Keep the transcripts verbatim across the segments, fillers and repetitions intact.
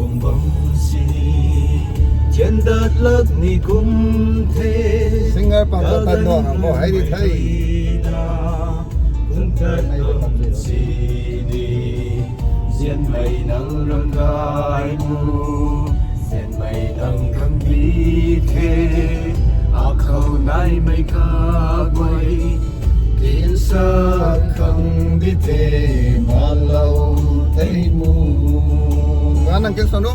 Bam sini, thian dat lak ni kum the. Singer pam ta tan nuang ang bo, hei di thei. Kum tat bam sini, zianmei nang ram gay mu, zianmei nang khang di the, akhou naimei kaguay, tin sa khang di the, malou tei mu. Nga nang kin sanu.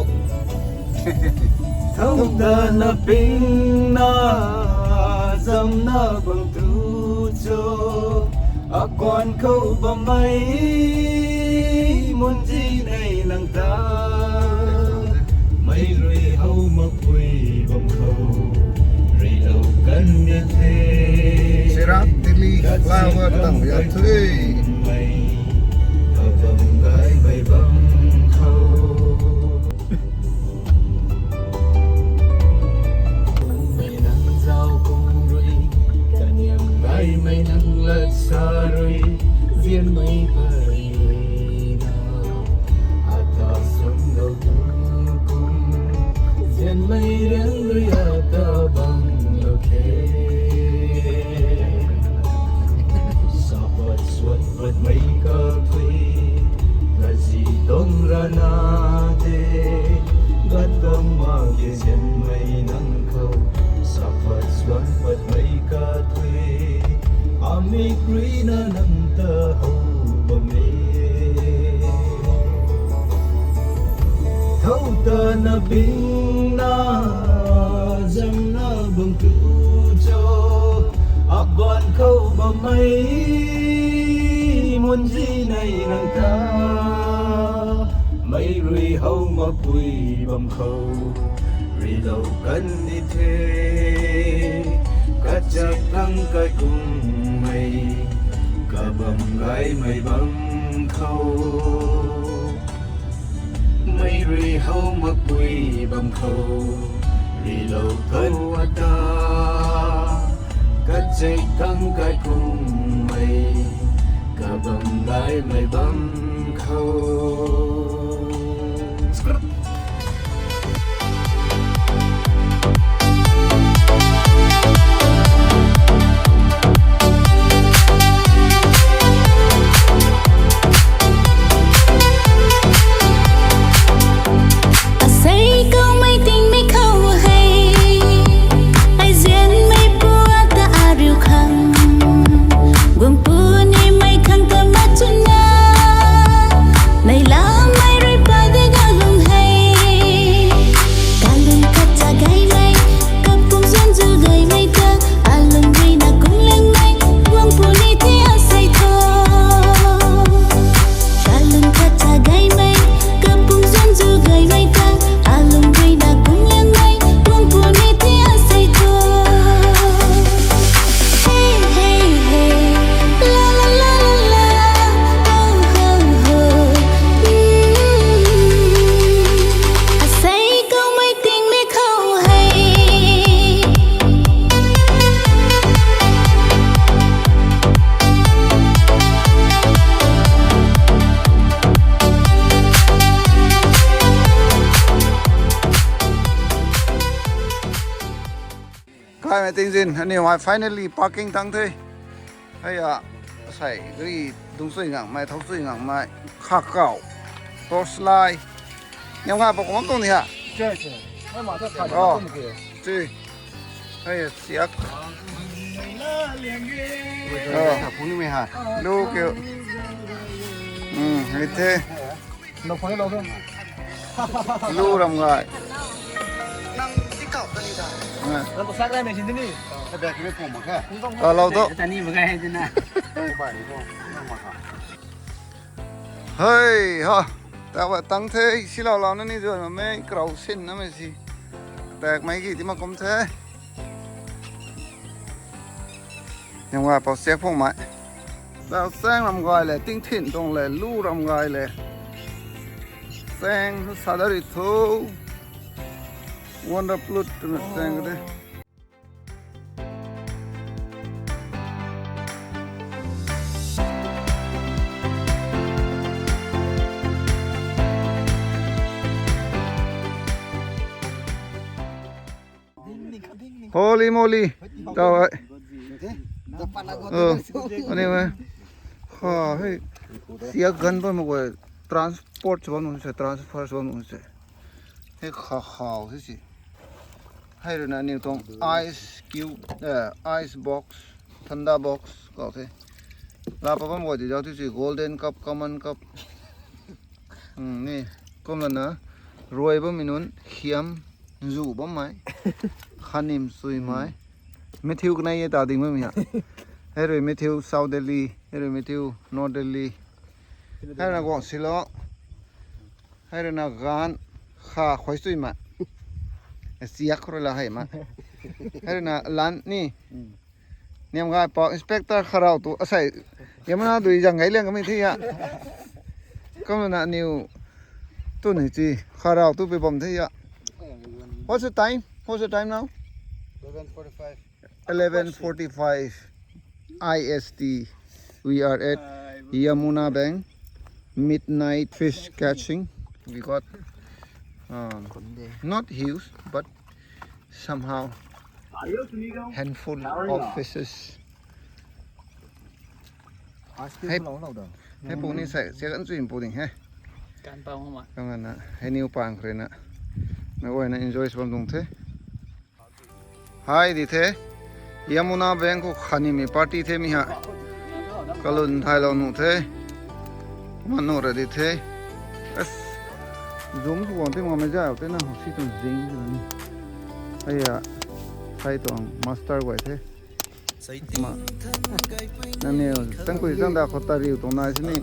Thau ta na ping na, zam na bang tu cho, akuan khou bammei, mun zi nei nang ta. Mei rui how makpui bam khou, rui lou kan ni the. Sirap tili flower tang ya thui. Mei, kabam gay mei bam khou. Mei nang zau kung rui, kaniam gaymei nang lat sa rui, zianmei pari rui na, ata sum lou tu kum, zianmei riang rui ata bang lou the. Sapat suan pat mei kathui, kazi tong rana de, gat bam ma ke zianmei nang khou, sapat suan pat mei kathui, amik rui na nang ta how bam e. Thau ta na ping na, zam na bang tu cho, akuan khou bammei, mun zi nei nang ta. Mei rui how makpui bam khou, rui lou kan ni the. Kachak kang kai kung mei, kabam gaymei bam khou. Mei rui how makpui bam khou, rui lou khou ata. Kachei kang kai kung mei, kabam gaymei bam khou. Asei kaumei tingmei khou hei, ai zianmei pua ta ariu khang, guang punimei khang ta machuna, mei lamei rui pa de galung hei. Kalung khat ta gaymei, kapum zuan zu gaymei ta, alung rui na kung langmei, guang puni the asei tho. Kalung khat ta gaymei, kapum zuan zu gaymei ta, alung rui na kung langmei, guang puni the asei tho. Hey, hey, hey, la, la, la, la, la, oh, oh, oh. Mm. Asei kaumei tingmei khou hei. Kaimei tingzin, aniu hei finally parking tang the. Hei a, sei gari dungchui ngangmei, thauchui ngangmei, kha kau, torch light. Niam kha pa kuang tuang ni ha? Che, che. Hei ma ta kha Oh. Tuang ke. Che. Hei a, siak. Oh. Lu kiu. Hmm, hei the. Lu ram gay. Nang tikau tani da. Ah. Nang ko sak rai mei sin tini. Ka bag ni pum mak khe. Ka lou tu. Tani mak khe hai tina. Bai ni ko. Nang mak kha. Hei ha. Ta wa tang the, silou lou na ni zuan ma mei, karau sin na mei si. Tak mei ki ti ma kum the. Niam gay pou siak phung mei. Dau saeng ram gay le, tingthin tuang le, lu ram gay le. Saeng sa da ri thu. Wonder plut tu na saeng ka de. Holy moly. Tau ai. Oh, ani mai. Ha, hei. Siak gan bam mak guay. Transport sw bam nung se, transfer sw bam nung se. Hei kha khau se si. Hei rui na aniw tuang ice cube, eh, ice box, thunder box khou the. La pa bam guay ti zauc ti si golden cup, common cup. Hmm, ni. Kumlana, ruai bammei nunc, khiam, nzu bammei. Khanim suimei. Matthew kanei e ta ding bammei ha. Hei rui Matthew South Delhi, hei rui Matthew North Delhi. Hei rui na guang silo. Hei rui na gan kha khuai suimei. Siak khou rui la hei ma. Hei rui na lan ni. Niam gai pa inspector kharau tu asei. Yamuna dui zang gai liang kami the ya. Kumna aniw tu ni chi kharau tu pe bam the ya. What's the time? What's the time now? Eleven forty-five. Eleven forty-five I S T. We are at Yamuna Bank. Midnight fish catching. We got, um, not huge, but somehow handful of fishes. Hei, hei puni sai, siak an chui pu ding he. Kan pau hama. Kang na, hei niw pang kre na. Na oi na enjoy sw bam tuang the. Hei di the. Yamuna Bank khou khanimei party the mi ha. Kalun thailou nuh the. Manu ra di the. As, zoom sw guang the ma mei zau te na ho si tuang zing ni. Hei ya, hei tuang master guay the. Ma. Nangniw, tang kui tang da khou tariu tuang nai sini.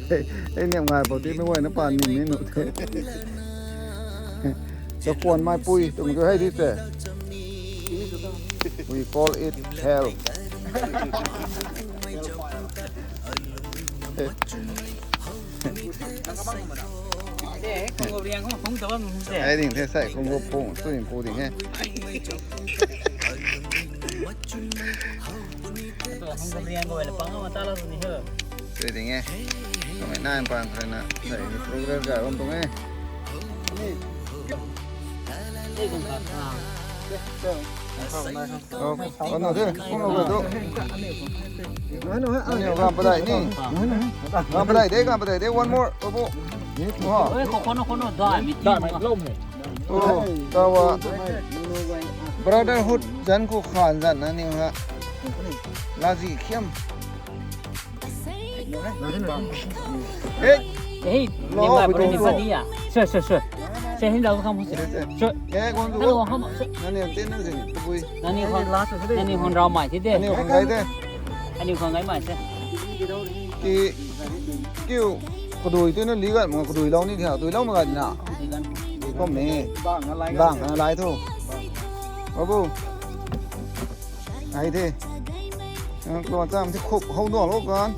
Hei, hei niam ngai pau ti mei guay na pa nim ni nuh the. Chakuan mai pui tuang tu hei di te. We call it hell. Hei ding the sai kung gu pung tu ding pu ding he. Tui ding e. Kamei nai pang kha na sai ni progress ga bam tuang e. Oh, oh, no, de, oh, no, de. Aniu gam padai ni. Gam padai de, gam padai de, one more. Oh, bu. Oh. Oi, ko kono kono dai mi ti. Dai mi lou mo. Oh, tawa. Brotherhood zan khou khan zan aniu ha. Lazi khiam. Hey, hey, lo, ni ba bro ni ba ni ya. Sir, sir, sir. Sir, hin dau kam sir. Sir. Eh, kon tu. Hello, ham. Nani ang tin na zing, tu bui. Nani hon, nani hon rau mai ti de. Nani hon gai de. Nani hon gai mai sir. Ki, kiu, kudui tu na liga, mo kudui lau ni thia, kudui lau ma gai na. Kom ni. Bang na lai thu. Babu. Ai the. Ang tuang cham ti khup hou nuang lo kan.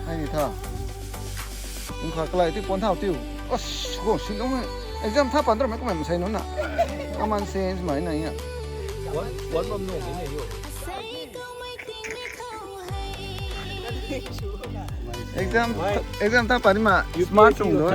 Ai ni tha. Ung kha kalai ti puan thau tiu. As, go si lung. Exam tha pan ram kumai masai nunc na. Common sense mai na ya. One, one bam nuang ni yo. Exam, exam tha pan ma smart chung do.